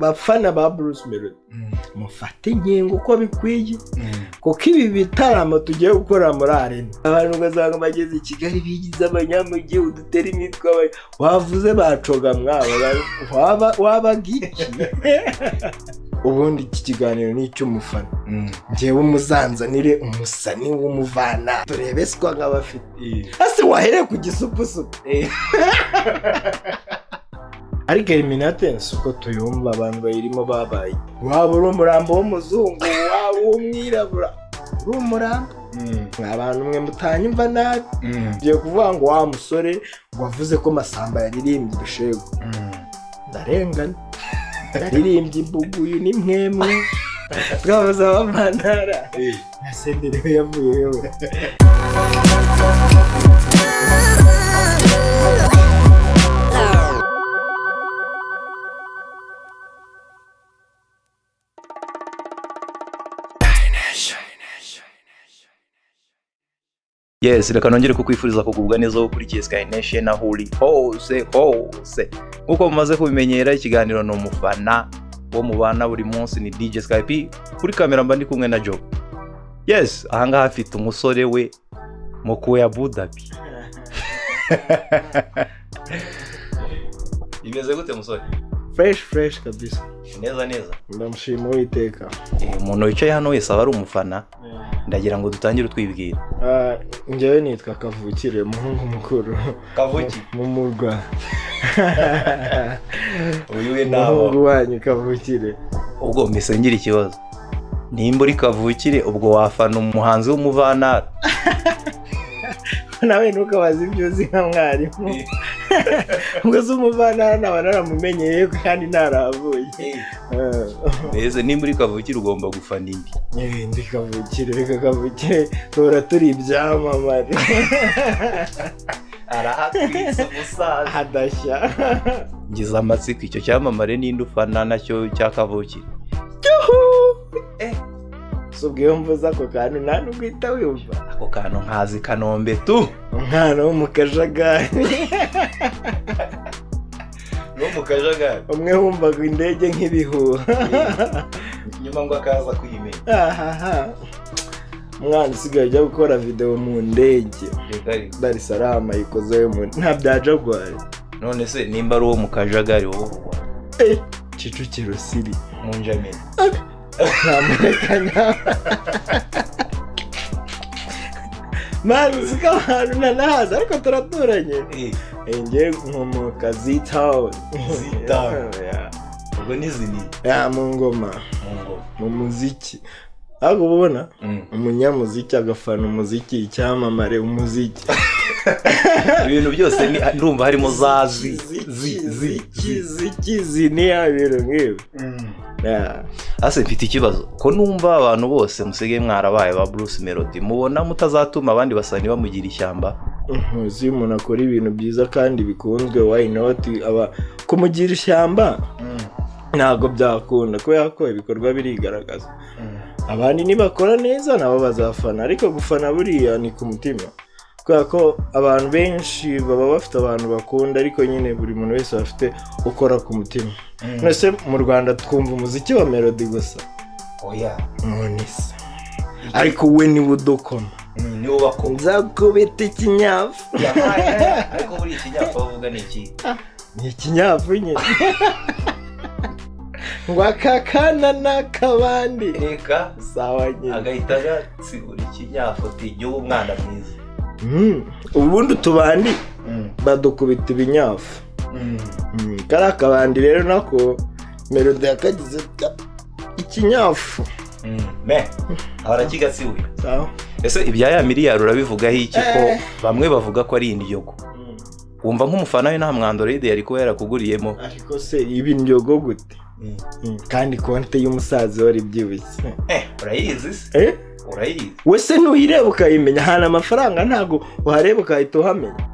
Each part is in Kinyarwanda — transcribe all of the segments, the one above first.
Bafana ba Bruce Melody, mufate inkingo uko bikwiye, kuko ibi bitaramo tugiye gukora muri arena, abantu ugasanga bageze i Kigali bigize abanyamujyi, udutera imitwe, wavuze bacoga mwaba wabaga iki? Ubundi iki kiganiro ni icy'umufana. Njyewe umuzanzanire umusani w'umuvana, turebe swa nk'abafite hasi wahereye ku gisupusupu. Ariko Illuminati si uko tuyumva, abantu bayirimo babaye, waba uri umurambo w'umuzungu, waba uw'umwirabura, uri umurambo. Abantu mwe mutanyumva nabi, ngiye kuvuga ngo wa musore wavuze ko Masamba yaririmbye ibishego, ndarengana, yaririmbye imbuguyu ni mwemwe twabuze abavantara na Senderi yavuyeho. Yes, reka nongere kukwifuriza kugubwa neza wowe ukurikiye Sky Nation aho uri hose hose. Nk'uko mumaze kubimenyera, ikiganiro ni umufana wo mubana buri munsi, ni DJ Sky P, kuri kamera mba ndi kumwe na Joe. Yes, ahangaha afite umusore we mukuye Abu Dhabi. Imeze gute musore? Fresh fresh kabisa. Neza neza. Ndamushima Uwiteka. Umuntu wicaye hano wese aba ari umufana. Ndagira ngo dutangire utwibwira. Njyewe nitwa Kavukire, umuhungu mukuru. Kavuki. Mu murwa. Uyu we umuhungu wanyu Kavukire. Ubwo mpise ngira ikibazo, nimba uri Kavukire ubwo wafana umuhanzi w'umuvantara? Nawe ntukabaze ibyo uzi nka mwarimu. Ubwo se umuvantara naba naramumenyeye kandi ntaravuye? Mbese nimba uri Kavukire ugomba gufana indi. Ndi Kavukire, reka Kavukire duhora turi ibyamamare. Arahatwitse umusaza. Hadashya. Ngize amatsiko, icyo cyamamare ninde ufana nacyo cya Kavukire? Si ubwo iyo mvuze ako kantu nta nubwo uhita wumva. Ako kantu nkazi Kanombe tu. Umwana wo mu kajagari. No mu kajagari. Umwe wumvaga indege nk'ibihuha. Nyuma ngo akaza kuyimenya. Ahaha, umwana usigaye ujya gukora videwo mu ndege. Reka reka. Dar es Salaam ayikozeyo mu nta bya Jaguar. None se nimba ari uwo mu kajagari wowe ugwa Kicukiro siri. Mu Njamena. Ntamurekanya mani, uzi ko ahantu ntanahazi ariko turaturanye. Njye nkomoka Z-Town. Z-Town. Ubwo n'izini. Ya, mu ngoma. Mu ngoma. Mu muziki, ariko uba ubona umunyamuziki agafana umuziki, icyamamare umuziki. Ibintu byose ni ndumva harimo za zi zi zi. Ziki ziki zi niya, ibintu nk'ibi. Yeah. Ase mfite ikibazo, ko numva abantu bose musigaye mwarabaye ba Bruce Melody, mubona mutazatuma abandi basani bamugira ishyamba? Uzi iyo umuntu akora ibintu byiza kandi bikunzwe, why not? Aba kumugira ishyamba ntabwo byakunda, kubera ko ibikorwa birigaragaza. Abandi nibakora neza nabo bazafana, ariko gufana buriya ni ku mutima, kubera ko abantu benshi baba bafite abantu bakunda, ariko nyine buri muntu wese aba afite ukora ku mutima. None mu Rwanda twumva umuziki wa Melody gusa? Oya. None se ariko we niwe udukoma. Niwo bakunda. Nzakubita ikinyafu. Ariko buri ikinyafu bavuga ni iki? Ni ikinyafu nyine, ngo aka kana ni ak'abandi. Reka. Sawa nyine. Agahita agatsibura ikinyafu ati jya uba umwana mwiza. Ubundi utubandi badukubita ibinyafu. Kariya kabandi rero nako Melody yakagize ikinyafu. Me arakigatsibuye. Sawa. Ese ibya ya miliyari urabivugaho iki, ko bamwe bavuga ko ari indyogo? Wumva nk'umufana we nta mwandoroide yari kuba yarakuguriyemo? Ariko se ibi ndyogo gute? Kandi konte y'umusaza wari ibyibushye. Urayizi se? Eh? Urayizi? We se ntuyireba ukayimenya ahantu amafaranga? Ntabwo uhareba ukahita uhamenya.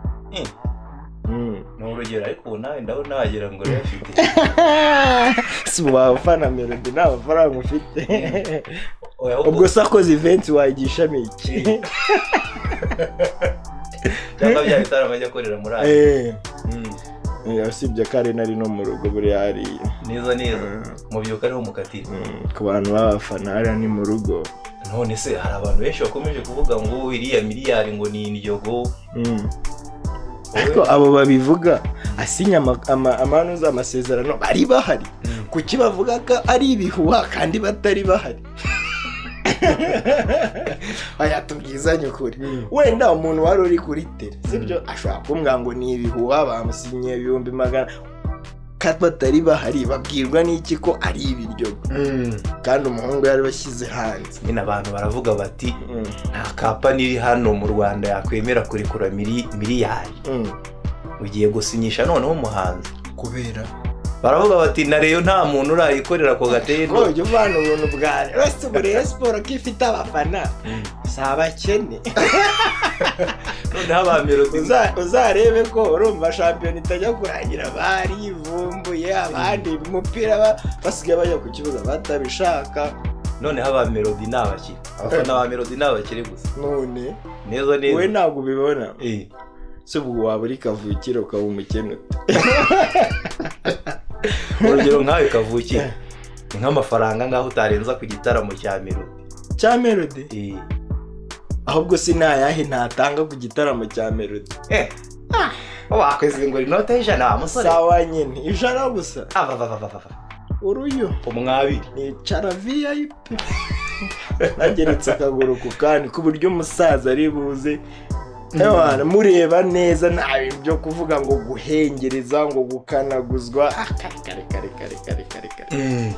Ni urugero, ariko ubu nawe ndabona wagira ngo urayafite. Si waba ufana Melody nta mafaranga ufite? Oya, ahubwo Ubwo se akoze event wayigishamo iki? Cyangwa bya bitaramo ajya akorera muri Aziya. Usibye ko ari nari no mu rugo buriya hariya. Neza neza, mubyuka ariho mukatira. Ku bantu b'abafana hariya ni mu rugo. None se hari abantu benshi bakomeje kuvuga ngo iriya miliyari ngo ni indyogo? Ariko abo babivuga asinya amanuza amasezerano bari bahari. Kuki bavuga ko ari ibihuha kandi batari bahari? Aya, tubwizanye ukuri, wenda umuntu wari uri kuri tele, sibyo, ashobora kumbwira ngo ni ibihuha, bamusinyiye 100,000, kandi batari bahari. Babwirwa n'iki ko ari ibiryo kandi umuhungu yari bashyize hanze? Nyine abantu baravuga bati nta company iri hano mu Rwanda yakwemera kurekura miliyari ugiye gusinyisha noneho umuhanzi. Kubera Baravuga bati na Rayon nta muntu urayikorera ako gatendo. Ngo ujya uvana ubuntu bwa wese. Ubu Rayon Sports ko ifite abafana, si abakene. Noneho aba Melody Uzarebe ko urumva shampiyona itajya kurangira barivumbuye, abandi umupira basigaye bajya ku kibuga batabishaka. Noneho aba Melody ni abakire, abafana ba Melody ni abakire gusa. None Neza. wowe Neza. ntabwo ubibona se? Ubwo waba uri kavukire ukaba umukene ute? Urugero nkawe kavukire, ni nk'amafaranga ngaho utarenza ku gitaramo cya Melody? Cya Melody? Ahubwo si nayahe ntatanga ku gitaramo cya Melody? Wakwezi ngo inote y'100 wa musore. Sawa nyine, 100 gusa. Abababababa. Uruyo. Umwabiri. Nicara VIP, nageretse akaguru ku kandi, ku buryo umusaza ari buze. Ewana, mureba neza, nta bintu byo kuvuga ngo guhengereza, ngo gukanaguzwa. Ah, kare kare kare kare kare kare kare,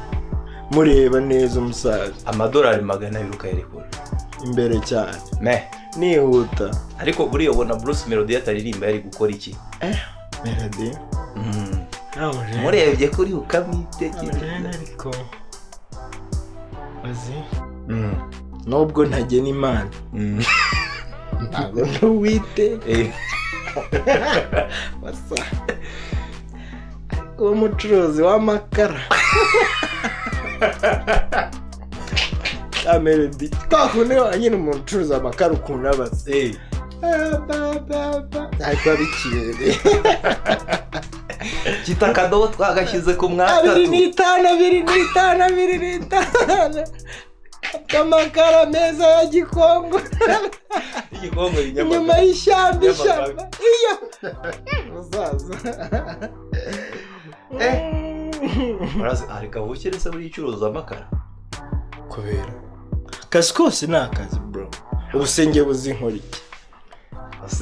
mureba neza umusaza. Amadolari 200 ukayerekura? Imbere cyane. Me Nihuta. Ariko buriya ubona Bruce Melody ataririmba yari gukora iki? Melody? Murebye kuri ukamwitegereza. Ariko azi nubwo ntagena Imana, ntabwo ntuwite basa. Ariko uwo mucuruzi w'amakara ya Melody, kwa kundi nyine umuntu ucuruza amakara ukuntu aba asa. Ariko abikibereye. Kita akadobo twagashyize ku Abiri mwatatu. n'itanu, abiri n'itanu, abiri n'itanu, amakara meza ya Gikongo. Igikongo. Inyuma y'ishyamba, ishyamba iyo musaza. Urazi hari kavukire se buriya icuruza amakara? Kubera akazi kose ni akazi, bro. Ubu se njye buzi nkora iki?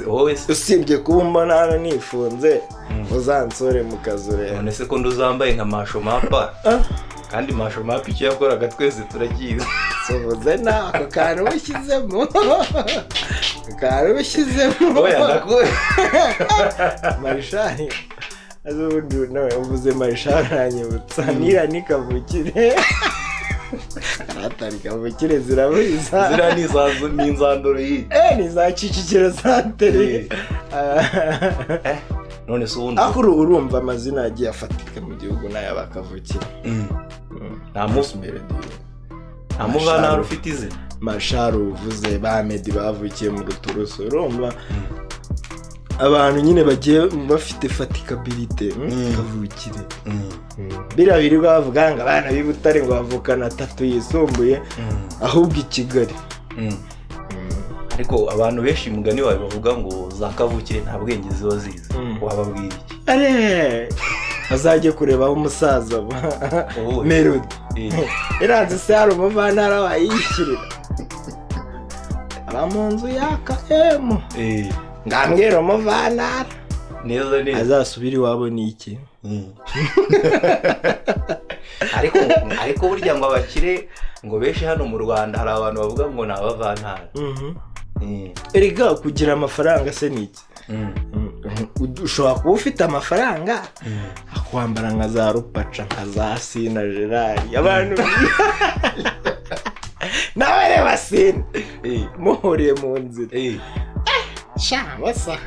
Wowe se? Usibye kuba umbona hano nifunze, uzansore mu kazi urebe. None se ko nduzambaye nka Masho Mapa? Ah. Kandi Masho Mapa icyo yakoraga twese turakizi. Subuze na ako kantu ubishyizemo, ako kantu ubishyizemo. Oya, ndakuwe. Marishari azi ubundi nawe uvuze marishari aranyibutsa nira ni kavukire, karatari kavukire ziraburiza. Ziriya ni ni inzanduro yindi. Ni za Kicukiro santere. None se ubundi Aho urumva amazina yagiye afatika mu gihugu n'aya bakavukire. Nta Bruce Melody. Nta muvantara ufite izina. Mashari uvuze, ba Meddy bavukiye mu Ruturusu. Urumva abantu nyine bagiye bafite fatikabilité, kavukire. Biriya birirwa bavuga ngo abana b'i Butare ngo bavukana atatu yisumbuye, ahubwo i Kigali. Ariko abantu benshi, mugani wawe, bavuga ngo za kavukire nta bwenge ziba zizi, wababwira iki? Are azajye kureba aho umusaza aba. Ubuhe? Melody iranze se hari umuvantara wayishyirira aba mu nzu yaka emu? Ngambwira umuvantara. Neza neza. Azasubire iwabo ni iki? Ariko burya ngo abakire ngo benshi hano mu Rwanda, hari abantu bavuga ngo ni abavantara. Erega kugira amafaranga se ni iki? Ushobora kuba ufite amafaranga akwambara nka za Rupaca, nka za Sina Gerard. Abantu nawe reba Sina, muhuriye mu nzira, sha basa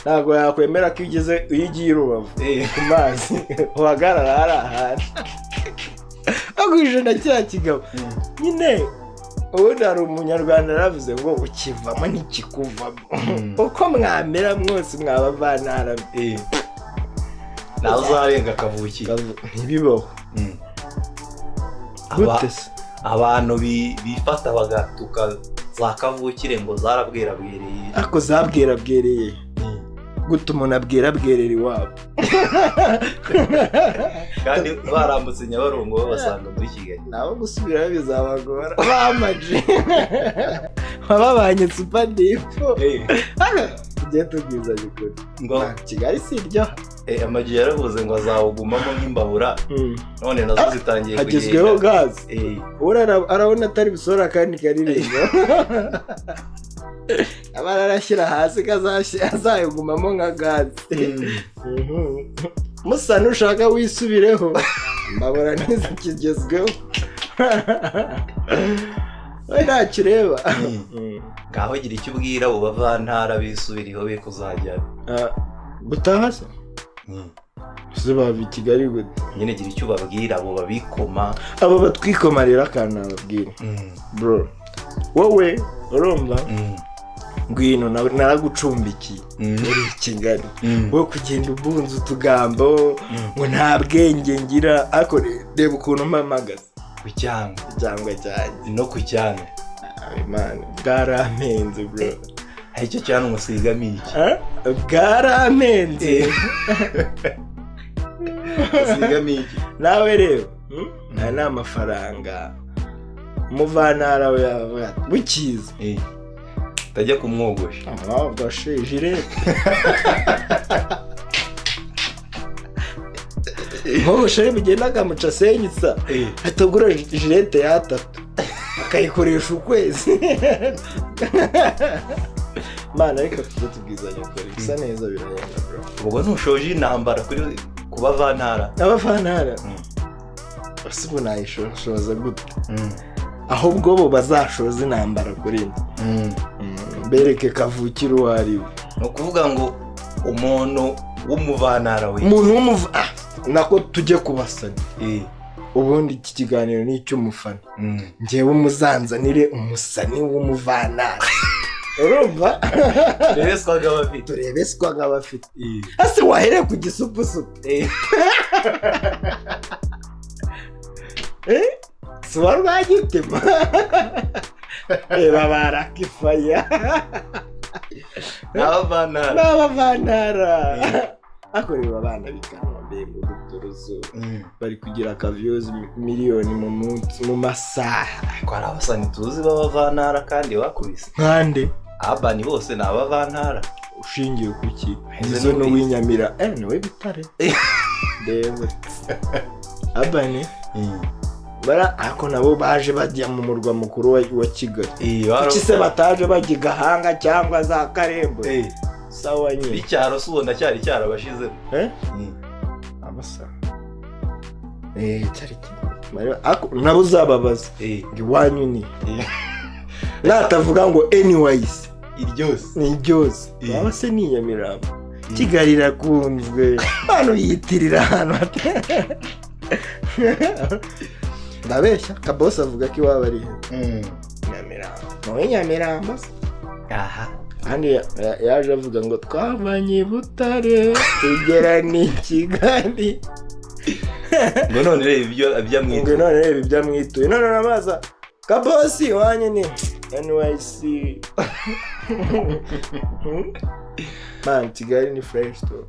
ntabwo yakwemera ko iyo ugeze, iyo ugiye i Rubavu ku mazi uhagarara hari ahantu bagwije na kiriya kigabo nyine. Ubundi hari umunyarwanda yaravuze ngo ukivamo ntikikuvamo. Uko mwamera mwose mwabavantara, Nawe uzarenga kavukire. Ntibibaho. Gute se? Abantu bifata bagatuka za kavukire ngo zarabwerabwereye. Ariko zabwerabwereye gute? Umuntu abwerabwerera iwabo? Kandi barambutse Nyabarongo babasanga muri Kigali. Nabo gusubirayo bizabagora. Bamaje bababanye Super Dip, tugiye tubwizanye ukuri. Ngo Kigali si iryoha. Ama G yaravuze ngo azawugumamo nk'imbabura, none nazo zitangiye. Hagezweho gaze. Ubu arabona atari busohora akandi karirimbo, aba arashyira hasi ko azayigumamo nka gaze. Musa nushaka wisubireho, mbabura ntizikigezweho, we ntacyo ureba. Ngaho gira icyo ubwira abo bavantara bisubiriho be kuzajya. Gutaha se? Ese bava i Kigali gute? Nyine gira icyo ubabwira abo babikoma. Abo batwikoma rero, akantu nababwira, bro, wowe urumva, ngwino naragucumbikiye muri Kigali. Wowe kugenda ubunza utugambo ngo nta bwenge ngira, ariko reba ukuntu mpamagaze. Ku cyangwa cyangwa cyanjye. No ku cyane. Imana bwarampenze, bro. Hari icyo cyane umusigamo iki? Bwarampenze. Usigamo iki? Nawe rero aya ni amafaranga umuvantara we yavuga ati bukiza. Utajya kumwogosha. Amwogoshe jirete mwogoshe bigenda akamuca asenyutsa, atagura jirete y'atatu akayikoresha ukwezi. Mana, ariko tujye tubwizanya ukuri, bisa neza birahenda, bro. Ubwo ntushoje intambara kuri ku bavantara? Abavantara ese ubu nayishoza gute? Ahubwo bo bazashoza intambara kuri njye, bereke kavukire uwo ari we. Ni ukuvuga ngo umuntu w'umuvantara we. Umuntu w'umuva nako tujye kubasana. Ubundi iki kiganiro ni icy'umufana. Njyewe umuzanzanire umusani w'umuvantara, urumva? Turebe swaga bafite. Turebe swaga bafite. Ese wahereye ku gisupusupu suba rwagitima, reba barakifaya. N'abavantara. N'abavantara. Ariko reba abana b'i Kanombe mu Ruturusu bari kugira akaviyuzi miliyoni mu munsi, mu masaha. Ariko hari abasani tuzi b'abavantara kandi bakubise. Nkande? Abani bose ni abavantara. Ushingiye ku ki? Izo ni uw'inyamira, ni we Bitare ndebe abani bara, ariko nabo baje bajya mu murwa mukuru wa Kigali. Kuki se bataje bajya i Gahanga cyangwa za Karembo? Sawa nyine. Icyaro se ubona cyari cyarabashizemo? Abasa cyari nabo uzababaza ngo iwanyu ni natavuga ngo anyways iryose ni iryose. Waba se ni Nyamirambo? Kigali irakunzwe, hano yitirira ahantu. Ndabeshya? Kabosi avuga ko iwabo ari he? Nyamirambo. Nawe Nyamirambo se? Aha. Kandi yaje avuga ngo twavanye Butare tugera ni Kigali. Ngo none reba ibyo abyamwituye. Ngo none reba ibyo amwituye. None nabaza Kabosi iwanyu ni NYC. Man, Kigali ni fresh to.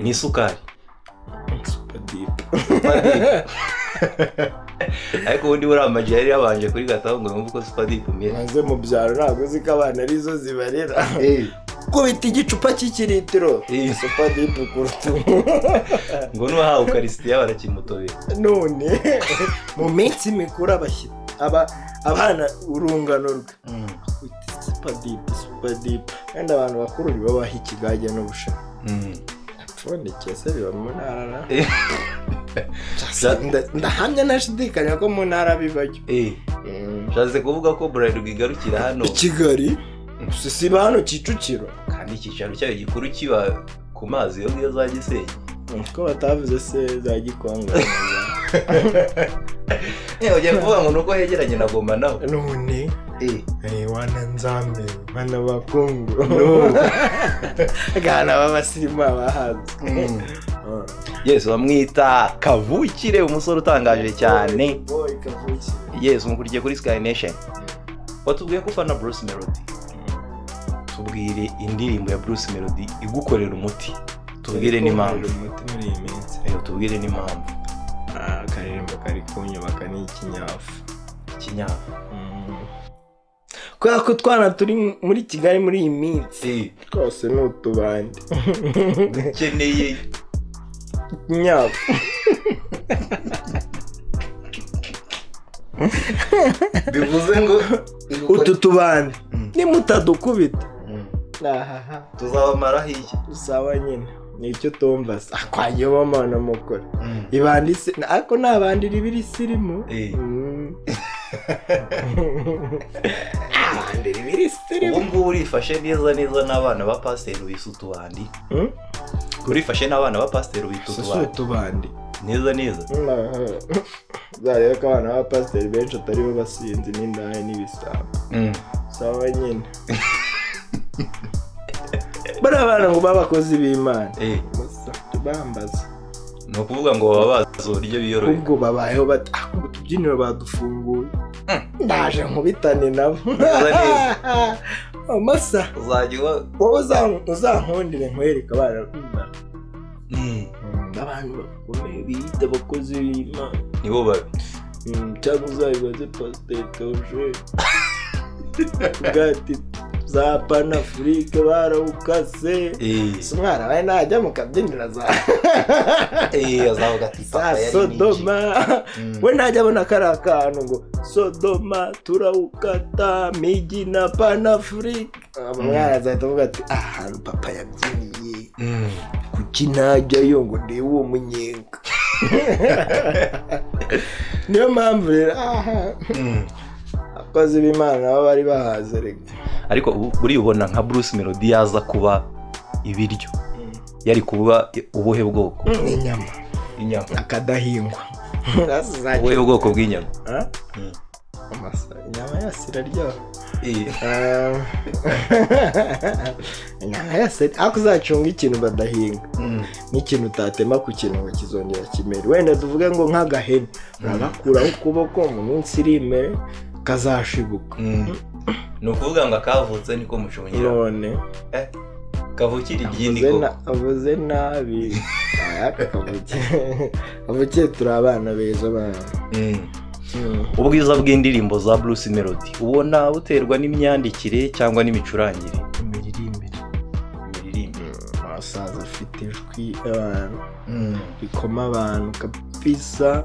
Ni isukari. Super deep. Ariko ubundi buriya Ama G yari yabanje kuri gataho ngo yumve uko Super Deep imeze. Maze mu byaro ntabwo uzi ko abana arizo zibarera. Kubita igicupa cy'ikiritiro Super Deep kuruta. Ngo nuhawe ukarisitiya barakimutobera. None mu minsi mikuru abashyitsi abana urungano rwe Super Deep, Super Deep. Kandi abantu bakuru babaha ikigage n'ubushera. Apfundikiye se biba mu ntara? Ndahamya ntashidikanya ko mu ntara bibayo. Nshatse kuvuga ko Bralirwa igarukira hano i Kigali, si hano Kicukiro. Kandi icyicaro cyayo gikuru kiba ku mazi yo ngiyo za Gisenyi. Ko batavuze se za Gikongo? Ugiye kuvuga ngo nuko hegeranye na Goma naho. None wana nzambe bana bakungu gana b'abasirimu abahanzi. Yes, bamwita Kavukire, umusore utangaje cyane. Boy Kavukire. Yes, umukurikiye kuri Sky Nation. Watubwiye ko ufana Bruce Melody. Tubwire indirimbo ya Bruce Melody igukorera umuti, tubwire n'impamvu. Umuti muri iyi minsi. Tubwire n'impamvu. Akaririmbo kari kunyubaka ni ikinyafu. Ikinyafu. Kubera ko twana turi muri Kigali muri iyi minsi twose ni utubandi. Dukeneye ikinyafu. Bivuze ngo utu tubandi nimutadukubita tuzabamaraho iki? Sawa nyine nicyo tumva se akwagiye mama mukora ibanditse ariko nta bandi ribiri sirimu. Abandi ribiri sirimu. Ubu ngubu urifashe neza neza n'abana ba pasiteri bise utubandi. Urifashe n'abana ba pasiteri bita utubandi neza neza. Uzarebe ko abana ba pasiteri benshi atari bo basinzi n'indaya n'ibisambo. Sawa nyine. Bariya abana ngo babakozi b'Imana bambaza. Ni ukuvuga ngo baba bazi uburyo biyoroheye. Ubwo babayeho bati ubu tubyiniro badufunguye ndaje nkubitane nabo. Amasa wowe uzankundire nkwereke abana b'Imana. Abantu bakomeye biyita abakozi b'Imana nibo babi. Cyangwa uzabibaze Pasiteri Theogene bwati za Panafrique barawukase. Si umwana we najya mu kabyiniro za Sodoma, we najya abona kari akantu ngo Sodoma turawukata migi na Panafrique, umwana azahita avuga ati ahantu papa yabyiniye kuki ntajyayo ngo ndebe uwo munyenga. Niyo mpamvu rero abakozi b'Imana nabo bari bahaze rega. Ariko buriya ubona nka Bruce Melody yaza kuba ibiryo yari kuba ubuhe bwoko? Inyama. Inyama akadahingwa. Ubuhe bwoko bw'inyama? Inyama yose iraryoha. Inyama yose ariko uzacunga ikintu badahinga n'ikintu utatema ku kintu ngo kizongera kimere. Wenda tuvuge ngo nk'agahene uragakuraho ukuboko mu minsi iri imbere kazashibuka. Ni ukuvuga ngo akavutse niko mucungira. None kavukire iryindi koko. Avuze nabi. Kavukire turi abana beza bana. Ubwiza bw'indirimbo za Bruce Melody ubona buterwa n'imyandikire cyangwa n'imicurangire? Imiririmbire. Imiririmbire. Abasaza afite ijwi abantu rikoma abantu kabisa.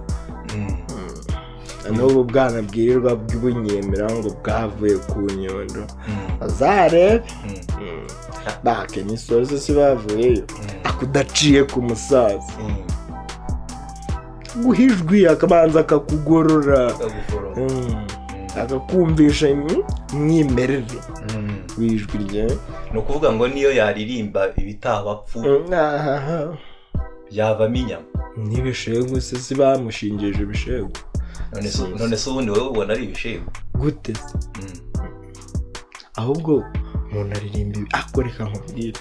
N'ubu bwana bwirirwa bw'ubunyemera ngo bwavuye ku nyundo azarebe bake n'isozi si bavuyeyo akudaciye ku musaza guha ijwi akabanza akakugorora akakumvisha umwimerere w'ijwi rye. Ni ukuvuga ngo niyo yaririmba ibitabapfu byavamo inyama n'ibishegu se si bamushingije ibishegu. None se ubundi wowe ubona ari ibishegu gute? Ahubwo umuntu aririmba akoreka nkubwire.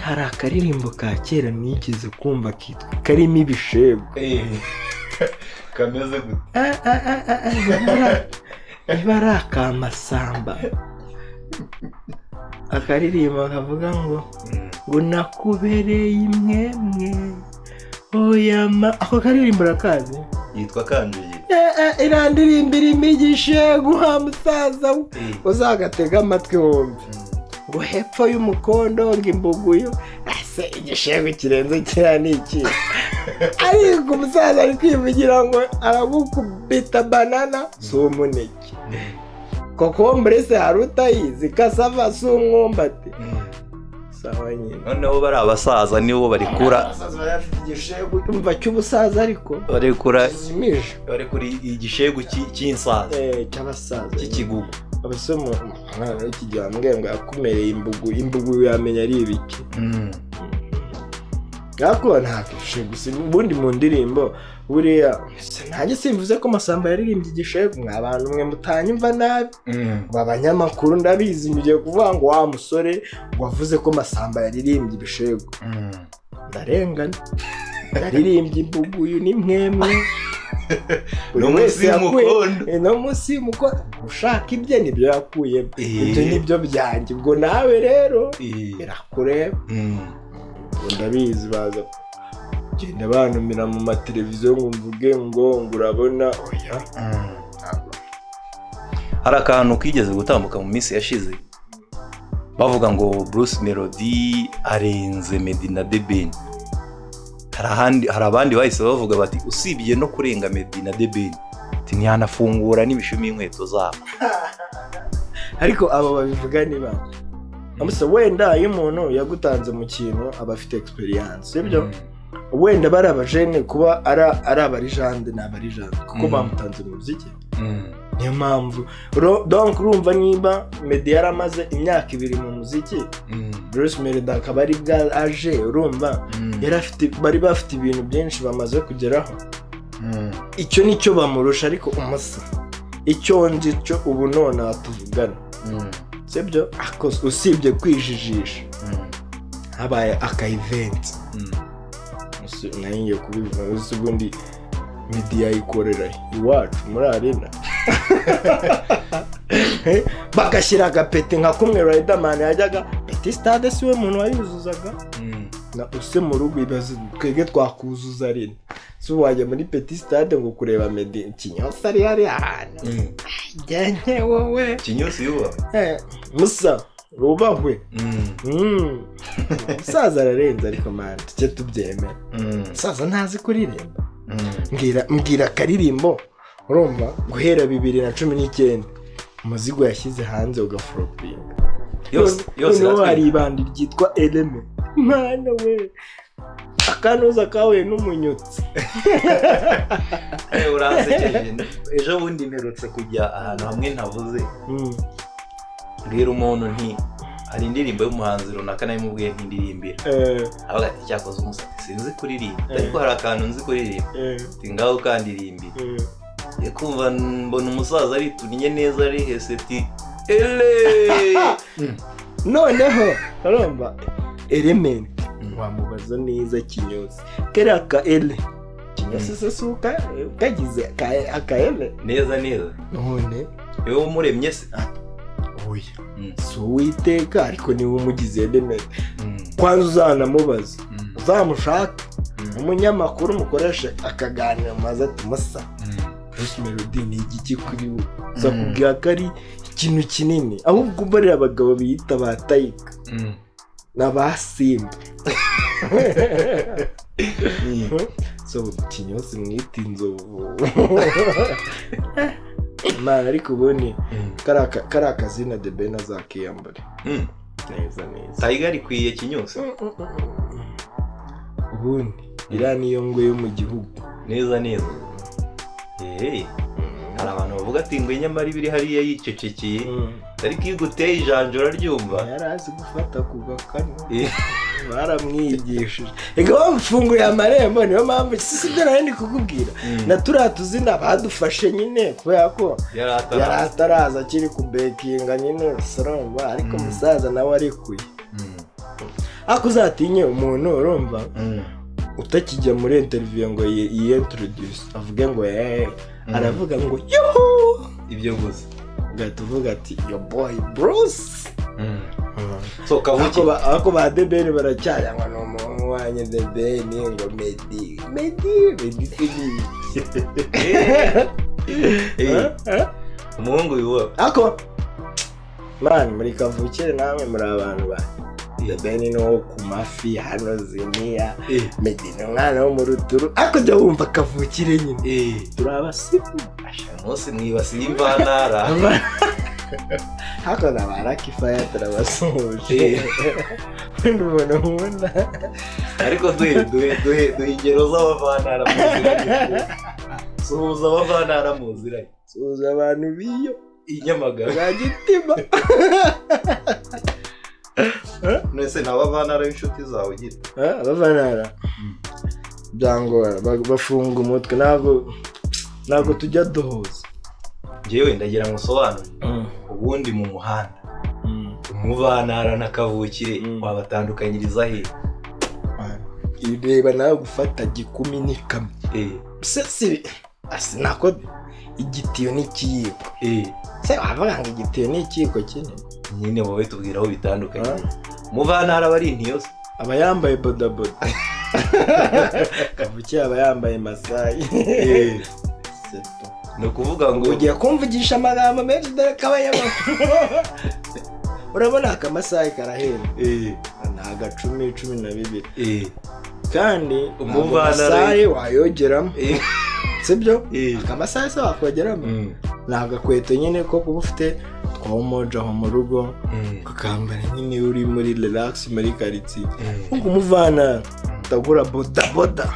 Hari akaririmbo ka kera nigeze kumva kitwa karimo ibishegu. Kameze gute? Niba ari akamasamba. Akaririmbo kavuga ngo ngo nakubereye imwemwe oya ma. Ako karirimbo urakazi? Yitwa Kanjuye. Irandirimba irimo igishegu ha musaza we. Uzagatega amatwi wumve. Ngo hepfo y'umukondo ngo imbuguyo. Ese igishegu kirenze kiriya ni iki? Ariko umusaza ari kwivugira ngo aragukubita banana si umuneke. Kokombure se hari utayizi, kasava si umwumbati. Sawa nyine. Noneho bari abasaza nibo barikura. Abasaza bafite igishegu umva cy'ubusaza ariko barekura kizimije. Barekura igishegu cy'insaza. Cy'abasaza. Cy'ikigugu. Abase umwana w'ikigambwe ngo yakumereye imbugu, imbugu yamenya ari ibiki. Ariko nta gishegu ubundi mu ndirimbo buriya nanjye simvuze ko Masamba yaririmbye igishegu mwa bantu mwe mutanyumva nabi. Abanyamakuru ndabizi mugiye kuvuga ngo wa musore wavuze ko Masamba yaririmbye ibishegu. Ndarengana, naririmbye imbuguyu ni mwemwe. Buri No munsi wese yakuye y'umukondo. No munsi y'umukondo. Ushaka ibye nibyo yakuyemo. Ibyo nibyo byanjye. Ubwo nawe rero birakureba. Ubwo ndabizi, baza kugenda bantumira mu mateleviziyo ngo mvuge ngo urabona, oya. Hari akantu kigeze gutambuka mu minsi yashize, bavuga ngo Bruce Melody arenze Meddy na The Ben. Hari ahandi, hari abandi bahise bavuga bati usibye no kurenga Meddy na The Ben, ati ntiyanafungura n'imishumi y'inkweto zabo. Ariko abo babivuga ni bande? Amusa wenda iyo umuntu yagutanze mu kintu aba afite experience, sibyo? Wenda bari abajene, kuba ari abarijande, ni abarijande kuko bamutanze mu muziki, niyo mpamvu. Donc urumva niba Meddy yaramaze imyaka 2 mu muziki, Bruce Melody akaba ari bwa aje, urumva yari afite, bari bafite ibintu byinshi bamaze kugeraho. Icyo nicyo bamurusha. Ariko umusa icyo nzi cyo ubu nonaha tuvugana, sibyo? Usibye kwijijisha, habaye aka event, nari ngiye kubivuga, uzi ubundi Meddy yayikorera iwacu muri arena, bagashyira agapeti nka kumwe Riderman yajyaga petit stade, si we muntu wayuzuzaga? Na use mu rugo ibaze, twebwe twakuzuza arena, si wajya muri petit stade ngo kureba Meddy Kinyosa ari hari ahantu jyanye wowe? Kinyosi yubawe. Musa wubahwe. Umusaza ararenze, ariko man, tujye tubyemera, umusaza ntazi kuririmba. Mbwira, mbwira akaririmbo, urumva, guhera 2019 umuzigo yashyize hanze ugaforopinga. Yose yose. Noneho hari Iratwika. ibandi ryitwa Eleme, mwana we, akanuza kahuye n'umunyutsi. Uransekeje. Ejo bundi mperutse kujya ahantu hamwe ntavuze, mbwira umuntu nti hari indirimbo y'umuhanzi runaka nabimubwiye ntindirimbira, avuga ati cyakoze umusatsi sinzi kuririmba, ariko hari akantu nzi kuririmba. Ati ngaho ukandirimbira. Kumva mbona umusaza aritunnye neza, arihese ati ele. Noneho urumva Element, wamubaza neza Kinyozi, kariya ka ele Kinyozi se si kagize aka ele? Neza neza. None niwe umuremye se? Oya, si Uwiteka, ariko niwe umugize Element. Kwanza uzanamubaza, uzamushake umunyamakuru mukoreshe akaganiro, maze ati musa, Bruce Melody ni igiki kuri we? Uzakubwira ko ari ikintu kinini. Ahubwo bariya abagabo biyita ba Tayika n'aba Simba, so Kinyozi mwita inzovu mana. Ariko ubundi kariya kazina The Ben azakiyambare neza neza. Tiger ikwiye Kinyozi. Ubundi iriya niyo ngwe yo mu gihugu. Neza neza. Hari abantu bavuga ati ngo nyamara ibiri hariya yicecekeye, ariko iyo uguteye ijanja uraryumva. Yari azi gufata ku gakanu. Baramwigishije, reka bamufunguye amarembo. Niyo mpamvu si byo nari ndi kukubwira, na turiya tuzina badufashe nyine kubera ko yari yari ataraza. Ataraza, akiri kubekinga nyine soromba, ariko umusaza nawe arekuye. Ariko uzatinye umuntu, urumva, utakijya muri interview ngo yiyintroduce, avuge ngo eee, aravuga ngo yuhu. Ibyo gusa. Ugahita uvuga ati yo boy Bruce. So Ariko kavuki ariko ba The Ben baracyayanywa, ni umuhungu wanjye The Ben, ngo Meddy, Meddy, Meddy se ni iki? Eh? Umuhungu yubawe. Ariko man, muri kavukire namwe muri abantu ba The Ben ni uwo ku mafi hano ziniya, Meddy ni umwana wo mu ruturu, ariko jya wumva kavukire nyine, turi abasimu. Asha umunsi mwibasiye imvantara. Ariko na ba Lucky Fire turabasuhuje. Wenda umuntu nkunda. Ariko duhe duhe duhe duhe ingero z'abavantara muziranye. Suhuza abavantara muziranye. Suhuza abantu biyo i Nyamagabe. Bwa gitima. Nese ni abavantara b'inshuti zawe ugira? Abavantara byangora, bafunga umutwe, ntabwo tujya duhuza. Njyewe ndagira ngo usobanure ubundi mu muhanda umuvantara na kavukire wabatandukanyiriza he? Reba nawe gufata gikumi n'ikamyo. Se si asi nako igitiyo n'ikiyiko. Se wavuga ngo igitiyo n'ikiyiko kinini? Nyine wowe tubwira aho bitandukanye. Muvantara aba ari intiyo se? Aba yambaye bodaboda, kavukire aba yambaye masayi. Seto. Ni ukuvuga ngo Ugiye kumvugisha amagambo menshi, dore ko abanyamakuru, urabona akamasayi karahenda. Ni agacumi, 12. Kandi Umuvantara- amasayi wayogeramo, sibyo? Akamasayi se wakogeramo? Ni agakweto nyine ko kuba ufite twa umoja aho mu rugo, ukakambara nyine uri muri relax muri karitsiye. Nkuko umuvana utagura bodaboda,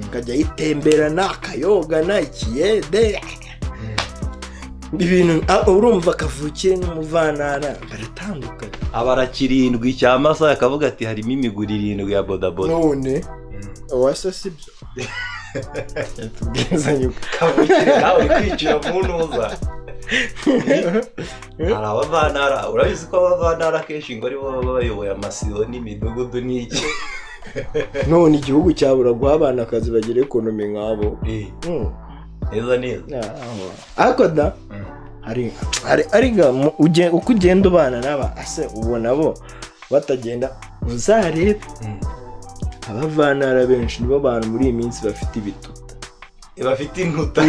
akajya yitemberana, akayogana ikiyede, ibintu urumva kavukire n'umuvantara baratandukanye. Abara kirindwi cya masayi, akavuga ati harimo imiguru 7 ya bodaboda. None uwase sibyo tubwizanye uko. Kavukire nawe uri kwicira mu ntuza. Hari abavantara, urabizi ko abavantara akenshi ngo aribo baba bayoboye amasibo n'imidugudu n'iki. None igihugu cyabura guha abana akazi bagira economy nk'abo? Neza neza. Ariko da hari ariko uko ugenda ubana n'aba ase ubona bo batagenda, uzarebe abavantara benshi nibo bantu muri iyi minsi bafite ibituta. Bafite intuta,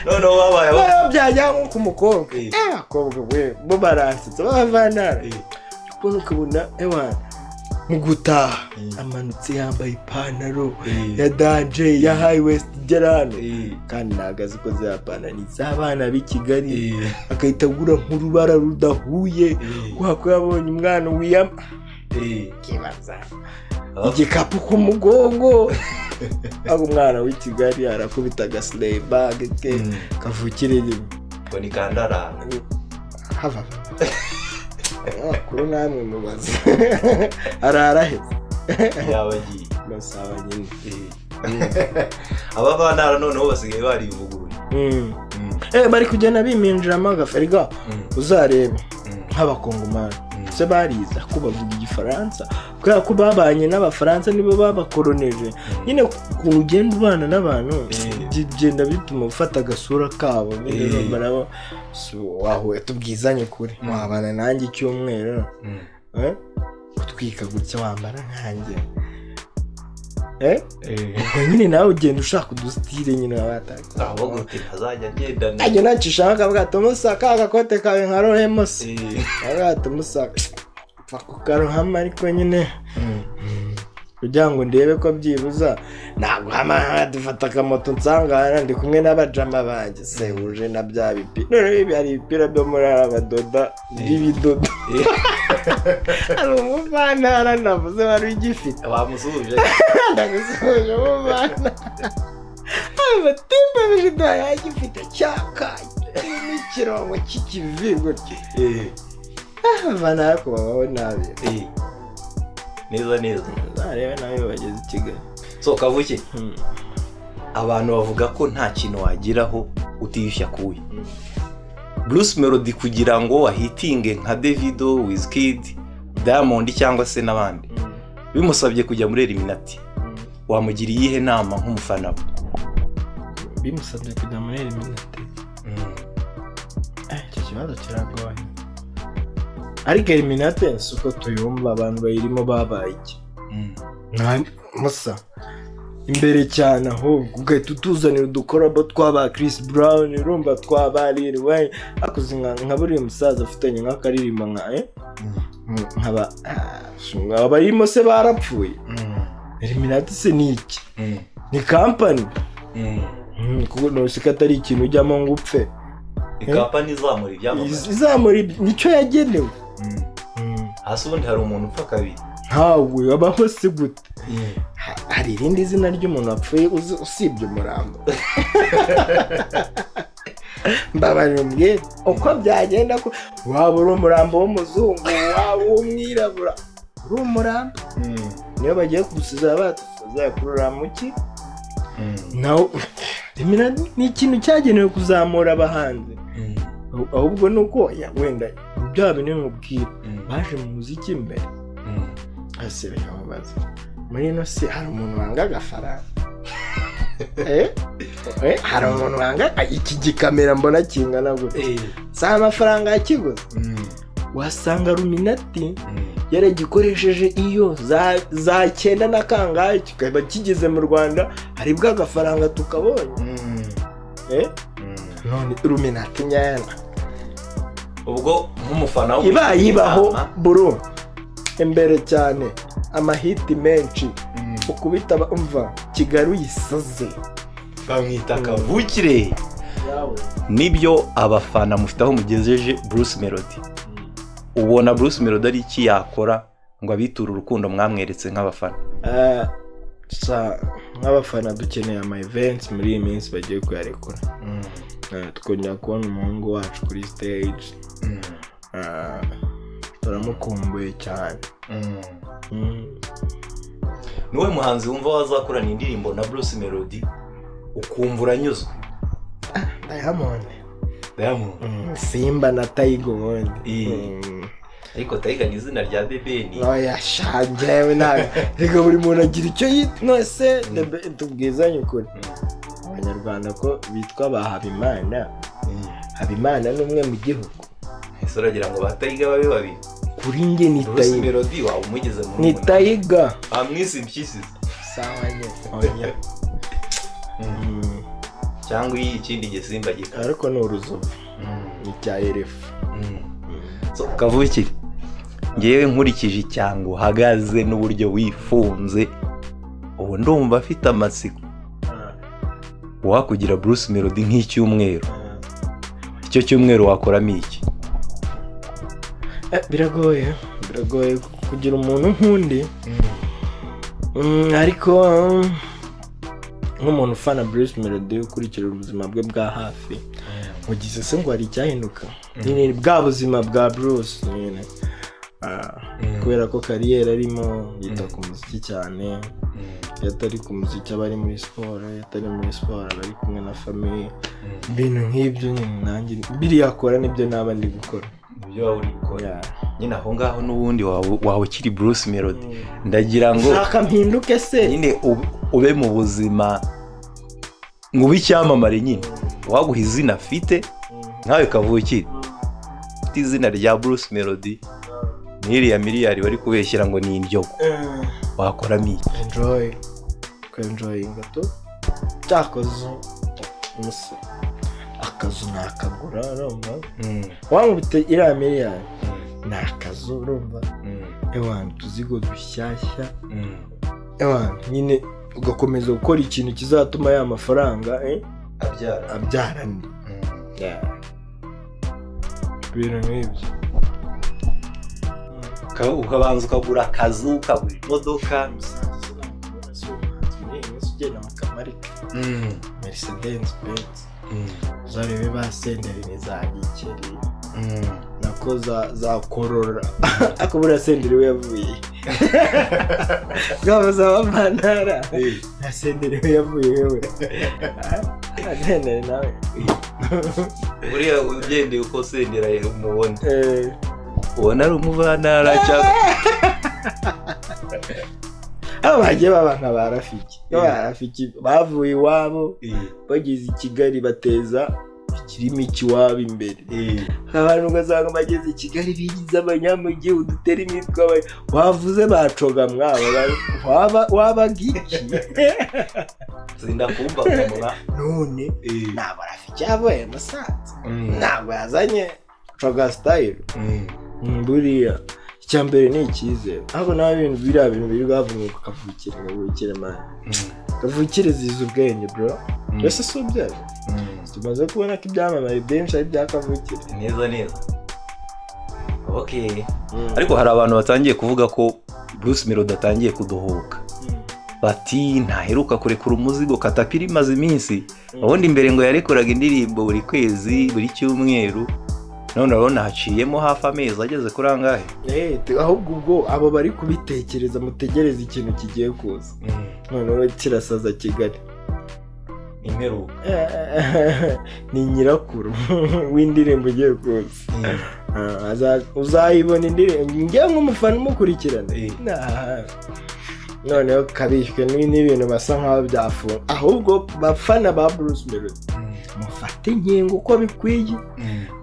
noneho babaye Noneho byajya nko ku mukobwa, abakobwa we bo baransetsa b'abavantara. Ukabona ewana mu gutaha amanutse yambaye ipantaro ya danje ya high waist igera hano, kandi ntabwo azi ko ziriya pantaro ni iz'abana b'i Kigali, agahita agura nk'urubara rudahuye kubera ko yabonye umwana wiyama kibaza igikapu ku mugongo. Aho umwana w'i Kigali arakubita agasileyi bage ke, kavukire rimwe. Ngo ni kandarara. Hava amakuru namwe mubaza araraheze. Yaba agiye. Masaba nyine. Abavantara noneho basigaye barivuguruye. Bari kugenda biminjiramo agafariga, uzareba nk'abakongomani se barize ko bavuga igifaransa kubera ko babanye n'abafaransa, nibo babakoroneje nyine. Ukuntu ugenda ubana n'abantu bigenda bituma ufata agasura kabo nyine. Urumva nabo si wahuye, tubwizanye ukuri, wabana nanjye icyumweru, utwika gutya, wambara nkanjye, ubwo nyine nawe ugenda ushaka udusitire nyine waba watangiye. Ahubwo uti ntazajya agendana. Ajya nacishaho akavuga ati musa ka gakote kawe nka rohemo se, akavuga ati musa pfa kukarohama, ariko nyine kugira ngo ndebe ko byibuza naguhama dufata akamoto nsanga ndi kumwe n'abajama banjye se uje na bya bipira. Noneho ibi hari ibipira byo muri abadoda by'ibidodo, hari umuvantara navuze wari ugifite. Bamusuhuje. Ndagusuhuje umuvantara, abatimba bijido yagifite cyakaye kirimo ikirongo cy'ikivi gutya. Abavantara ko babaho nabi. Neza neza. Uzarebe nawe iyo bageze i Kigali. So kavuke, abantu bavuga ko nta kintu wageraho utiyushya kuya. Bruce Melody kugira ngo ahitinge nka Davido, Wizkid, Diamond cyangwa se n'abandi, bimusabye kujya muri Illuminati. Wamugira iyihe nama nk'umufana we? Bimusabye kujya muri Illuminati? Icyo kibazo kiragoye, ariko Illuminati si uko tuyumva, abantu bayirimo babaye iki? Nta musa imbere cyane, ahubwo ugahita utuzanira udukorabo twaba Chris Brown, urumva twaba Lil Wayne, akoze nka buriya musaza afitanye nk'akaririmbo nka nkaba abarimo se barapfuye. Illuminati se ni iki? Ni kampani. Kuko ntuzi ko atari ikintu ujyamo ngo upfe. Ikampani izamura ibyamamare. Izamura nicyo yagenewe. Hasi ubundi hari umuntu upfa kabiri? Ntawe abaho se gute? Hari irindi zina ry'umuntu wapfuye usibye umurambo? Mbabarira umbwire uko byagenda ko waba uri umurambo w'umuzungu, waba uw'umwirabura, uri umurambo. Niyo bagiye kugusiza batuzakurura mu ki nawe. Ni ikintu cyagenewe kuzamura abahanzi, ahubwo ni uko wenda bya bintu nkubwira baje mu muziki mbere. Ese bikamubaza, muri ino si hari umuntu wanga agafaranga? Hari umuntu wanga iki gikamera mbona kingana gutya? Si amafaranga yakiguze? Wasanga Illuminati yaragikoresheje iyo za cyenda na kangahe, kikaba kigeze mu Rwanda haribwo agafaranga tukabonye. None Illuminati nyana Ubwo nk'umufana ibaye ibaho, bro, imbere cyane, amahiti menshi ukubita, umva Kigali uyisaze. Bamwita Kavukire. Nibyo, abafana mufite aho mugejeje Bruce Melody. Ubona Bruce Melody ari iki yakora ngo abiture urukundo mwamweretse nk'abafana? Nk'abafana dukeneye ama events. Muri iyi minsi bagiye kuyarekura, tukongera kubona umuhungu wacu kuri stage. Turamukumbuye cyane. Niwe muhanzi wumva wazakorana indirimbo na Bruce Melody ukumva uranyuzwe? Diamond. Diamond? Simba na Tiger ubundi. Ariko Tiger ni izina rya Bebeni. Oya sha, njyewe ntabwo. Reka, buri muntu agira icyo yita. Nose tubwizanye ukuri, Abanyarwanda ko bitwa ba Habimana, Habimana ni umwe mu gihugu. Ese uragira ngo ba Tiger babe babiri? Kuri njye ni Bruce Tiger. Melody waba umugeze mu Ni Tiger. Bamwise impyisi. Sawa nyine, oya. Cyangwa iyi ikindi gisimba gikara. Ariko ni uruzovu, ni icya erefu. So, Kavukire, ngewe nkurikije icyango uhagaze n'uburyo wifunze, ubu ndumva afite amatsiko. Wakugira Bruce Melody nk'icyumweru, icyo cyumweru wakoramo iki? Biragoye, biragoye kugira umuntu nk'undi. Ariko nk'umuntu ufana Bruce Melody, ukurikira ubuzima bwe bwa hafi, mugize se ngo hari icyahinduka nyine bwa buzima bwa Bruce nyine. Kubera ko carrière arimo, yita ku muziki cyane. Iyo atari ku muziki aba ari muri siporo, iyo atari muri siporo aba ari kumwe na famille, ibintu nk'ibyo nyine. Nanjye biriya akora nibyo naba ndi gukora. Ibyo waba uri gukora. Yeah. Nyine aho ngaho n'ubundi waba ukiri Bruce Melody. Ndagira ngo Shaka mpinduke se? nyine ube mu buzima ngo ube icyamamare nyine, waguha izina afite nkawe Kavukire, ufite izina rya Bruce Melody n'iriya miliyari bari kubeshyira ngo ni indyogo, wakoramo iki? Enjoy, kwenjoyinga tu. Cyakoze umusa akazu nakagura, urumva? Wankubita iriya miliyari ni akazu, urumva? Ewana, utuzigo dushyashya. Ewana nyine ugakomeza gukora ikintu kizatuma ya mafaranga abyara. Abyara andi. Yeah. Ibintu nk'ibyo. Ukabanza ukagura akazu, ukagura imodoka. Muri iyi minsi ugenda mu kamarika Mercedes Benz, uzarebe ba Senderi ni za Gikeri, nako za Korora. Ariko buriya Senderi we yavuye bwabuze abavantara na Senderi we yavuye we Senderi nawe. Buriya ugendeye uko Senderi umubona, ubona ari umuvantara cyangwa? Abo bagiye baba nka ba Rafiki. Ba Rafiki bavuye iwabo bageze i Kigali bateza ikirimi cy'iwabo imbere. Abantu ugasanga bageze i Kigali bigize abanyamujyi, udutera imitwe, wavuze bacoga mwaba wabaga iki? Sindakumva kumura. None ntabwo Rafiki yavuye Musanze, ntabwo yazanye coga style. Buriya icya mbere ni icyizere. Ahubwo nawe ibintu biriya bintu biri bavuga ngo Kavukire, Kavukire man, Kavukire zizi ubwenge, bro. Mbese si ubyara? Tumaze kubona ko ibyamamare byinshi ari ibya kavukire. Neza neza, okay. Ariko hari abantu batangiye kuvuga ko Bruce Melody atangiye kuduhuka, bati ntaheruka kurekura umuzigo, Katapira imaze iminsi. Ubundi mbere ngo yarekuraga indirimbo buri kwezi, buri cyumweru, none urabona haciyemo hafi amezi ageze kuri angahe? Ahubwo ubwo abo bari kubitekereza, mutegereze ikintu kigiye kuza noneho kirasaza Kigali. Imperuka. Ni nyirakuru w'indirimbo igiye kuza. Ah, uzayibona indirimbo njye nk'umufana umukurikirana. Nah. Noneho kabishywe n'ibintu basa nkaho byafunga. Ahubwo bafana ba Bruce Melody, mufate inkingo uko bikwiye,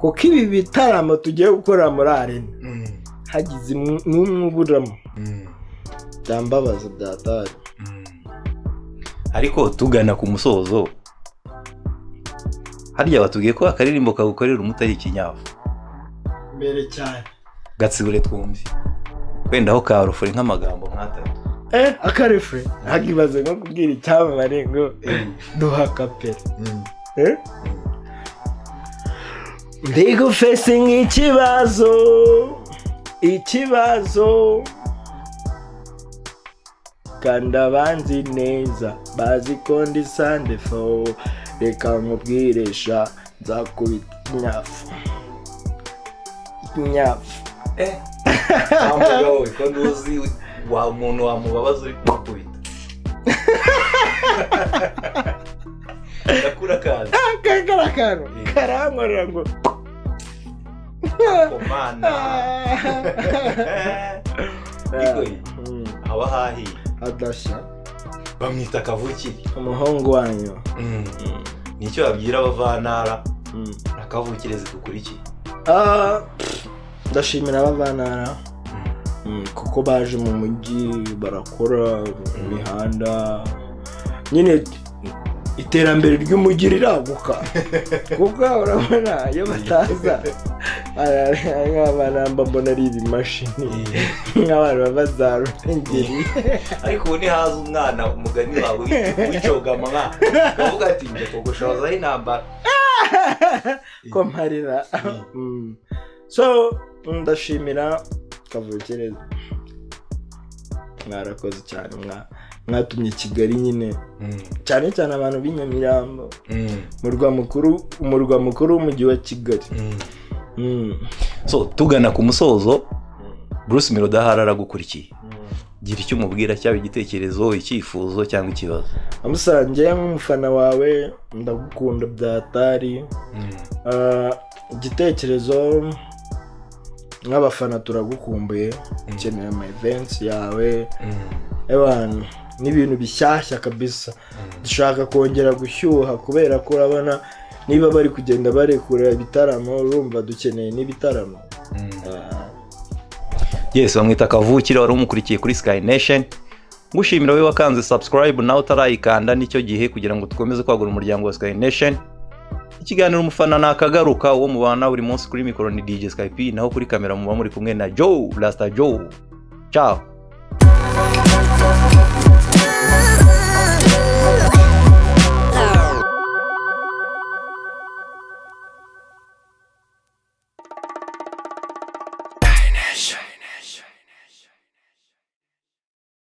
kuko ibi bitaramo tugiye gukorera muri arena, hagize n'umwe uburamo, byambabaza byatari. Ariko tugana ku musozo, harya batubwiye ko akaririmbo kagukorera umuti ari ikinyafu? Mbere cyane. Gatsibure twumve wenda aho karufuri nk'amagambo nk'atatu. Akarefure ntakibaze nko kubwira icyamamare ngo duha kapera. Ndi gufesinga ikibazo, ikibazo, kandi abanzi neza bazi ko ndi sandefo. Reka nkubwiresha, nzakubita inyafu, inyafu. Wa mugabo we, ko nduzi wa muntu wamubabaza uri kumukubita, ndakura kazi. Kakara kantu karankorera ngo Komana Niko. Haba hahiye. Adashya. Bamwita Kavukire. Umuhungu wanyu. Nicyo babwira abavantara na kavukire zidukurikiye? Ah, ndashimira abavantara kuko baje mu mujyi barakora imihanda nyine, iterambere ry'umujyi riraguka, kuko urabona iyo bataza nk'abana mba mbona ari ibimashini, nk'abantu bava za Ruhengeri. Ariko ubu ntihaza umwana, umugani wawe wicogama nka ukavuga ati njya kogoshozaho intambara. Ko mparira. So ndashimira kavukire, mwarakoze cyane, mwatumye Kigali nyine, cyane cyane abantu b'i Nyamirambo, umurwa mukuru w'umujyi wa Kigali. So tugana ku musozo, Bruce Melody ahari aragukurikiye, gira icyo umubwira, cyaba igitekerezo, icyifuzo cyangwa ikibazo. Amusange nk'umufana wawe, ndagukunda byatari. Ah, igitekerezo, nk'abafana turagukumbuye, ukeneye ama events yawe, abantu n'ibintu bishyashya kabisa. Dushaka kongera gushyuha, kubera ko urabona niba bari kugenda barekura ibitaramo, urumva dukeneye n'ibitaramo. Ah. Yes, bamwita Kavukire, wari umukurikiye kuri Sky Nation. Ngushimira wowe wakanze subscribe, nawe utarayikanda nicyo gihe kugira ngo dukomeze kwagura umuryango wa Sky Nation. Ikiganiro umufana nakagaruka. Uwo mubana buri munsi kuri mikoro ni DJ Sky P, naho kuri kamera muba muri kumwe na Joe Rasta Joe. Ciao.